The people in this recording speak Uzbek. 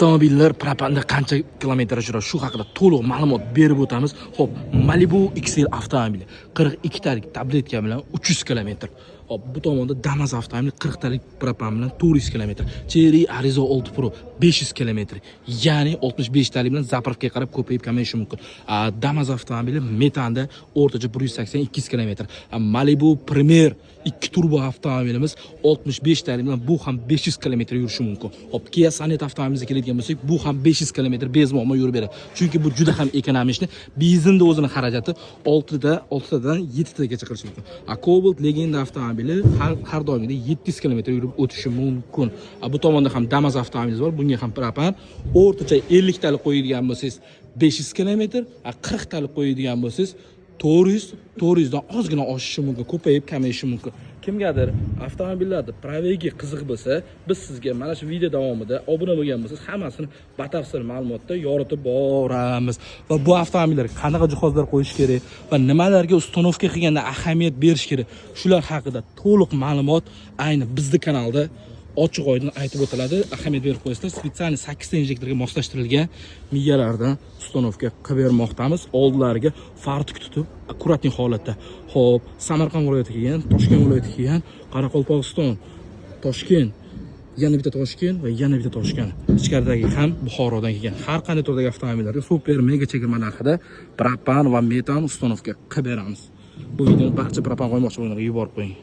Avtomobillar propanda qancha kilometr yuradi, shu haqida to'liq ma'lumot berib o'tamiz. Xo'p, Malibu XL avtomobili 42 talik tabletka bilan 300 kilometr. Xo'p, bu tomonda Damas avtomobili 40 talik propan bilan 400 kilometr. Chery Arrizo 6 Pro 500 kilometr. Ya'ni 65 talik bilan заправка ga qarab ko'payib kamayishi mumkin. Damas avtomobili metanda o'rtacha 180-200 kilometr. Malibu Premier 2 turbo avtomobilimiz 65 talik bilan bu ham 500 kilometr yurishi mumkin. Xo'p, Kia Sonet avtomobilimizga keladigan bo'lsak, bu ham 500 kilometr без muammo yurib beradi. Chunki bu juda ham экономичный. Benzinda o'zini xarajati 6 da 6 tadan 7 tagacha qilishi mumkin. Cobalt Legenda avtomobili har doimgidek 700 kilometr yurib o'tishi mumkin. Bu tomonda ham Damas avtomobilimiz bor, bunga ham propan o'rtacha 50 talik qo'yadigan bo'lsangiz 500 kilometr, 40 talik qo'yadigan bo'lsangiz 400, 400 dan ozgina oshishi mumkin, ko'payib kamayishi mumkin. Kimgadir avtomobillarni пробег i qiziq bo'lsa, biz sizga mana shu video davomida obuna bo'lgan bo'lsangiz, hammasini batafsil ma'lumotda yoritib boramiz. Va bu avtomobillarga qanaqa jihozlar qo'yish kerak va nimalarga установка qilganda ahamiyat berish kerak, shular haqida to'liq ma'lumot ayni bizni kanalda ochiq oydin aytib o'tiladi. Ahamiyat berib qo'yasizlar, специальный 8 ta injektorga moslashtirilgan miyalardan установка qilib bermoqdamiz. Oldilariga fartuk tutib, аккуратный holatda. Xo'p, Samarqand viloyati kelgan, Toshkent viloyati kelgan, Qoraqalpog'iston, Toshkent, yana bitta Toshkent va yana bitta Toshkent. Ichkaridagi ham Buxorodan kelgan. Har qanday turdagi avtomobillarga super mega chegirma narxida propan va metan установка qilib beramiz. Bu videoni barcha propan qo'ymoqchi bo'lganlarga yuborib qo'ying.